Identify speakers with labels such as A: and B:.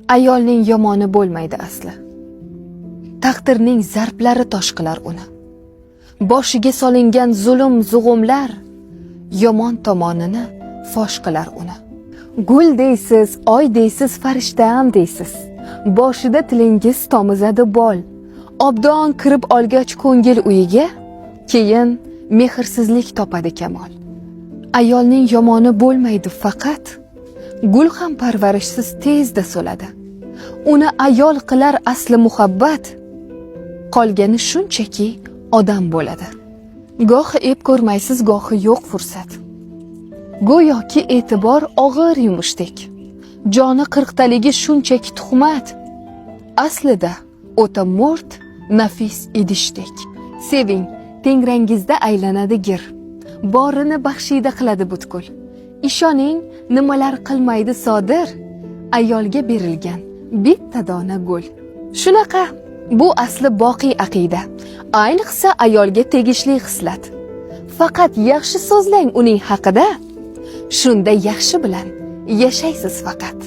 A: Ayolning yomoni bo'lmaydi asli. Taqdirning zarblari tosh qilar uni. Boshiga solingan zulm zug'umlar yomon tomonini fosh qilar uni. Gul deysiz, oy deysiz, farishtam deysiz. Boshida tilingiz tomizadi bol. Obdon kirib olgach ko'ngil uyiga, keyin mehrsizlik topadi kamol. Ayolning yomoni bo'lmaydi faqat, gul ham parvarishsiz tezda so'ladi. Uni ayol qilar asli muhabbat, qolgani shunchaki odam bo'ladi. Gohi ep ko'rmaysiz, gohi yo'q fursat. Go'yoki e'tibor og'ir yumushdek. Joni qirqtaligi shunchaki tuhmat. Aslida o'ta mo'rt, nafis idishdek. Seving, tengrangizda aylanadi gir. Borini baxshida qiladi butkul. Ishoning, nimalar qilmaydi sodir, ayolga berilgan bitta dona gul. Shunaqa, bu asli boqiy aqida. Ayniqsa ayolga tegishli xislat. Faqat yaxshi so'zlang uning haqida, shunda yaxshi bilan yashaysiz faqat.